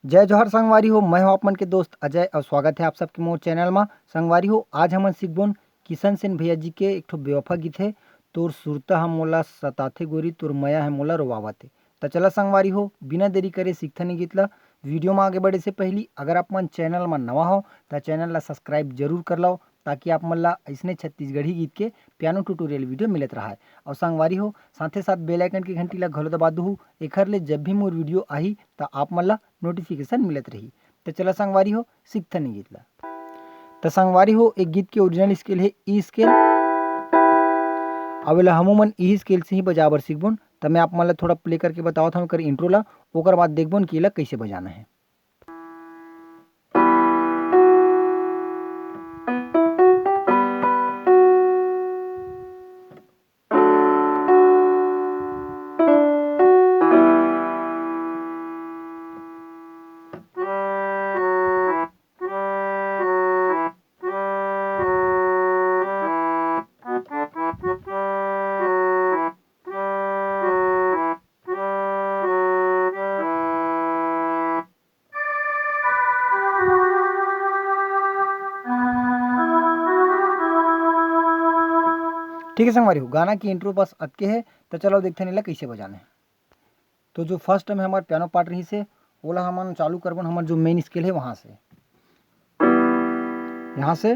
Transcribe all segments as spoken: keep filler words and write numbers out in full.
जय जोहार संगवारी हो, मैं हूं आप मन के दोस्त अजय और स्वागत है आप सबके मोर चैनल मा। संगवारी हो, आज हमन सीखबोन किशन सेन भैया जी के एक ठो बेवफा गीत है, तोर सुरता ह मोला सताथे गोरी, तोर मया है मोला रोवावत है। त चला संगवारी हो, बिना देरी करे सीखथन ये गीत ला। वीडियो मा आगे बढ़े से पहली अगर आप मन चैनल मा नवा हो त चैनल ला सब्सक्राइब जरूर कर लो, ताकि आप मन ला अइसने छत्तीसगढ़ी गीत के पियानो ट्यूटोरियल वीडियो मिलत रहे। और संगवारी हो, साथे साथ बेल आइकन के घंटी ला घलो दबा दूहू, एखर ले जब भी मोर वीडियो आही त आप मन ला नोटिफिकेशन मिलत रही। त चला संगवारी हो, सीखथन ये गीत ला। त संगवारी हो, एक गीत के ओरिजिनल स्केल है ई स्केल। अब एला हमू मन ई स्केल से ही बजाए बर सीखबोन। त मैं आप मन ला थोड़ा प्ले करके बतावत हूँ एकर इंट्रो ला, ओकर बाद देखबोन कि एला कैसे बजाना है। ठीक है संगवारी हो, गाना की इंट्रो बस अतके है। तो चलो देखते हैं एला कैसे बजाना है। तो जो फर्स्ट में हमार पियानो पार्ट रही से, ओला हमन चालू करबन हमर जो मेन स्केल है वहाँ से, यहाँ से,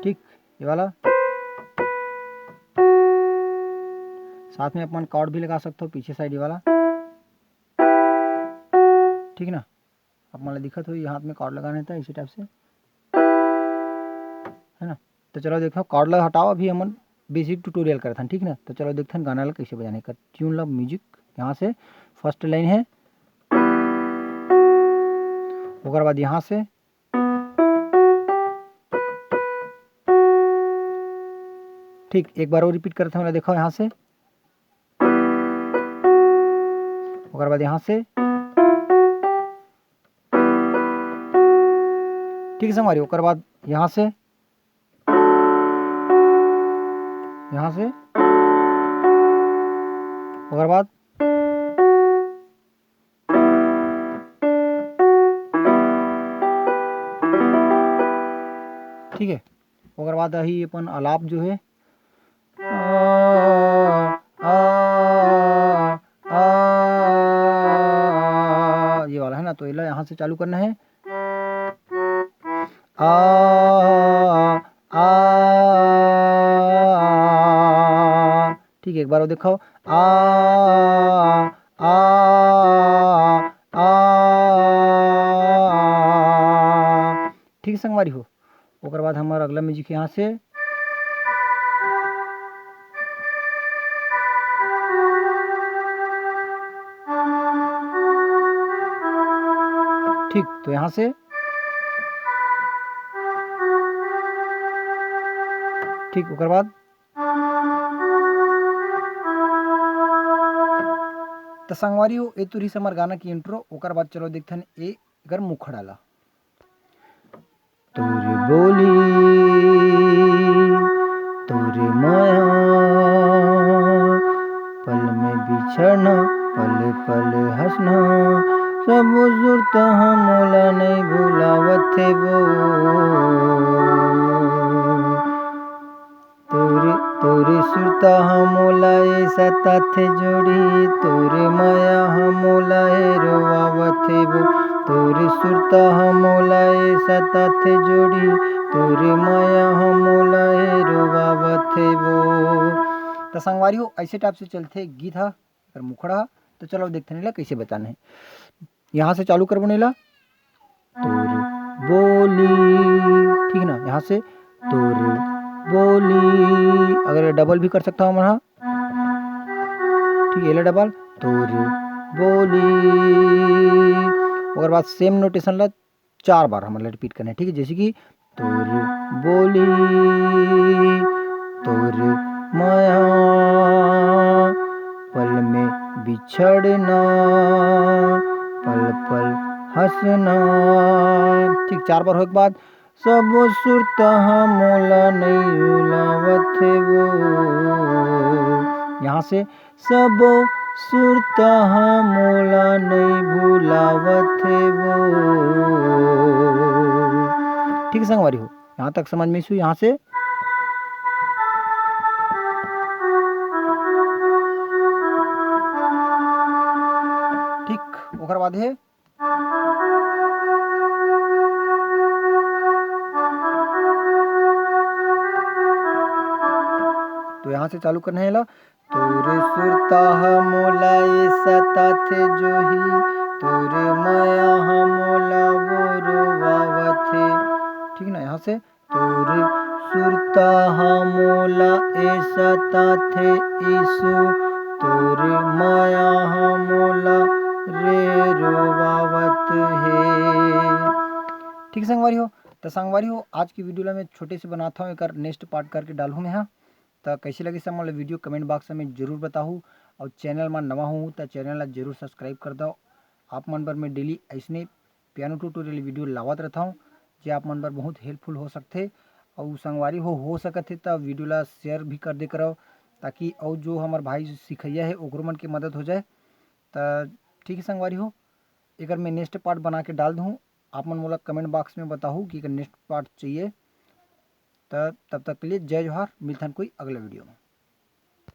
ठीक, ये वाला। साथ में अपन कॉर्ड भी लगा सकते हो पीछे साइड, ये वाला, ठीक ना। आप मन ला दिखत होही, हाथ में कॉर्ड लगाना था इसी टाइप से, है ना। तो चलो देखो, कॉर्ड ला हटाओ, अभी हमन बेसिक ट्यूटोरियल करथन, ठीक ना। तो चलो देखथन गाना ला कैसे बजाने का। ट्यून ला, म्यूजिक यहाँ से फर्स्ट लाइन है, ओकर बाद यहाँ से, ठीक, एक बार और रिपीट करत हन, देखो यहाँ से, ओकर बाद यहाँ से, ठीक है संगवारी, ओकर बाद यहाँ से, यहाँ से, ओकर बाद, ठीक है, ओकर बाद आही अपन आलाप जो है, आ, आ, आ, ये वाला है ना, तो एला यहाँ से चालू करना है। आ, आ, ठीक है, एक बार और दिखाओ। आ, आ, आ। ठीक है संगवारी हो, ओकर बाद हमारा अगला म्यूजिक यहाँ से, ठीक, तो यहाँ से, ठीक, ओकर बाद, त संगवारी हो, ए तुरही से हमर गाना की इंट्रो, ओकर बाद चलो देखथन ए एकर मुखड़ा ला। तोर बोली, तोर माया, पल में बिछड़ना, पल पल हंसना, सब सुरता ह मोला नहीं भुलावत हे वो। तोर, तोर सुरता ह मोला ए सताथे जोड़ी, तोर माया ह मोला ए रोवावत हे वो। तोर सुरता ह मोला ए सताथे जोड़ी, तोर माया ह मोला ए रोवावत हे वो। त संगवारी हो, ऐसे टाइप से चलथे गीत ह, एकर मुखड़ा ह। तो चलो देखते हैं ला कैसे बताना है। यहाँ से चालू करबो एला, तोर बोली, ठीक ना, यहाँ से तोर बोली, अगर डबल भी कर सकता हूँ मैं, हाँ, ठीक है, एला डबल, तोर बोली, ओकर बाद सेम नोटेशन ला चार बार हमन ला रिपीट करना है, ठीक है। जैसे कि तोर बोली, तोर माया, पल में बिछड़ना, पल पल हंसना। ठीक, चार बार होए के बाद, सब सुरता ह मोला नहीं भुलावत हे वो। यहाँ से, सब सुरता ह मोला नहीं ठीक है संगवारी हो, यहाँ तक समझ में आइस होही। यहाँ से ठीक, ओकर बाद हे, तो यहाँ से चालू करना हे एला। तोर सुरता ह मोला ए सताथे जोही, तोर मया ह मोला वो रोवावथे। ठीक ना, यहाँ से तोर सुरता ह मोला ए सताथे यीशु, तोर मया ह मोला रे रोवावत हे। ठीक संगवारी हो, त संगवारी हो, आज की वीडियो ला मैं छोटे से बनाता हूँ, एकर नेक्स्ट पार्ट करके डालहूँ मैं, हाँ। त कैसे लगिस सब मन ला वीडियो, कमेंट बॉक्स में जरूर बताहू। और चैनल में नवा हो त चैनल ला जरूर सब्सक्राइब कर दो। आप मन बर मैं डेली ऐसने पियानो ट्यूटोरियल वीडियो लावत रहता हूँ, जे आप मन बर बहुत हेल्पफुल हो सकथे। और संगवारी हो, हो सकत हे त वीडियो ला शेयर भी कर दे करव, ताकि और जो हमर भाई सिखैया है ओकरो मन के मदद हो जाए। त ठीक है संगवारी हो, एकर मैं नेक्स्ट पार्ट बना के डाल दूँ। आप मन मोला कमेंट बॉक्स में बताहू कि एकर नेक्स्ट पार्ट चाहिए। त तब तक के लिए जय जोहार, मिलथन कोई अगला वीडियो में।